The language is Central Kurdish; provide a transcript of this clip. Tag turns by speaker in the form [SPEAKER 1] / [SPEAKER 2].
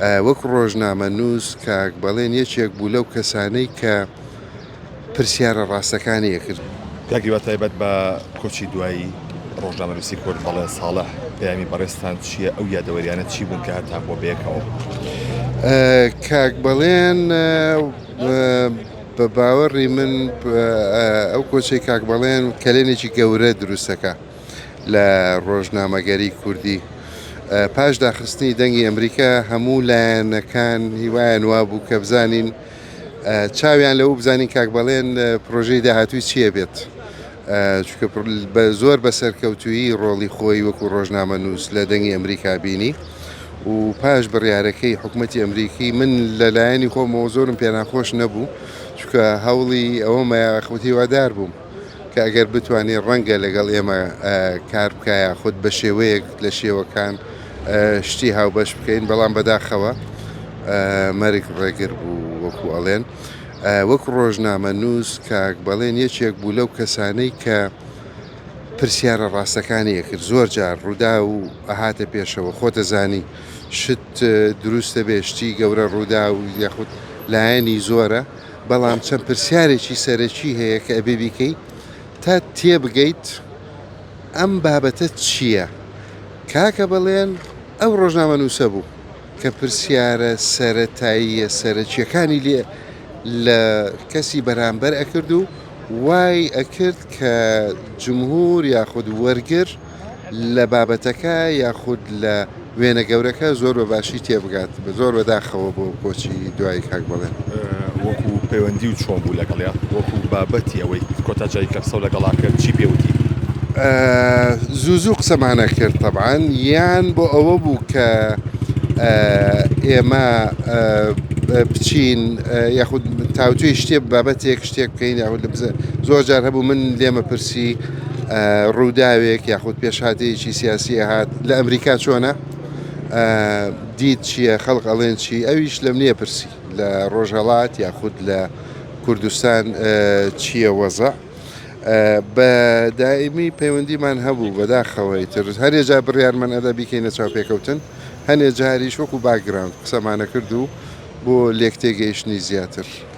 [SPEAKER 1] وەک ڕۆژنامەنووس کاک بەڵێن یەکێک بوو لەو کەسانەی کە پرسیارە ڕاستەکانی ئەکرد.
[SPEAKER 2] کاک هیوا تایبەت بە کۆچی دوایی ڕۆژنامەنووسی کورد بەڵێن ساڵح پەیامی بەڕێزتان چییە ئەو یادەوەریانە چی بوون کە هەتان بووە بەیەکەوە؟
[SPEAKER 1] کاک بەڵێن بە باوەڕی من ئەو کۆچەی کاک بەڵێن کەلێنێکی گەورە دروستەکە لە ڕۆژنامەگەری کوردی. پاش داخستنی دەنگی ئەمریکا هەموو لایەنەکان هیوایان وابوو کە بزانین چاویان لەوە بزانین کاک بەڵێن پرۆژەی داهاتووی چییە بێت. چونکە بە زۆر بە سەرکەوتوویی ڕۆڵی خۆی وەکو ڕۆژنامەنووس لە دەنگی ئەمریکا بینی و پاش بڕیارەکەی حکوومەتی ئەمریکی من لە لایەنی خۆمەوە زۆرم پێناخۆش نەبوو چونکە هەوڵی ئەوەمە خۆت هیوادار بووم کە ئەگەر بتوانێت ڕەنگە لەگەڵ ئێمە کار بکە یاخود بە شێوەیەک لە شێوەکان شتی هاوبەش بکەین بەڵام بەداخەوە مەرگ ڕێگر بوو وەکو ئەڵێن وەک ڕۆژنامەنووس کاک بەڵێن یەکێک بوو لەو کەسانەی کە پرسیارە ڕاستەکانی ئەکرد زۆر جار ڕوودا و ئەهاتە پێشەوە خۆتەزانی شت دروستە بێ شتی گەورە ڕوودا و یاخود لایەنی زۆرە بەڵام چەند پرسیارێکی سەرەکی هەیە کە ئەبێ بیکەی تا تێبگەیت ئەم بابەتە چییە؟ کاکە بەڵێن ئەو ڕۆژنامەنووسە بوو کە پرسیارە سەرەتاییە سەرەکییەکانی لێ لە کەسی بەرامبەر ئەکرد و وای ئەکرد کە جمهور یاخود وەرگر لە بابەتەکە یاخود لە وێنە گەورەکە زۆر بە باشی تێبگات زۆر بەداخەوە بۆ کۆچی دوایی کاک بەڵێن.
[SPEAKER 2] وەکو پەیوەندی و چۆن بوو لەگەڵیا؟ وەکو بابەتی ئەوەی کۆتا جاری کە قسەو لەگەڵا کرد چی پێ وتی؟
[SPEAKER 1] زوو زوو قسەمان ئەکرد تەبعەن یان بۆ ئەوە بوو کە ئێمە بچین یاخود تاوتوێی شتێ بابەتێک شتێک بکەین یاخود زۆر جار هەبوو من لێمە پرسی ڕووداوێک یاخود پێشهاتەیەکی سیاسی هات لە ئەمریکا چۆنە دیت چییە خەڵک ئەڵێن چی ئەویش لەم نییە پرسی لە ڕۆژهەڵات یاخود لە کوردستان چییە وەزع بە دائیمی پەیوەندیمان هەبوو بەداخەوە ئیتر هەرێ جار بڕیارمان ئەدا بیکەینە چاوپێکەوتن هەنێ جاریش وەکو باکگراوند قسەمانە کرد و بۆ لێکتێگەیشتنی زیاتر.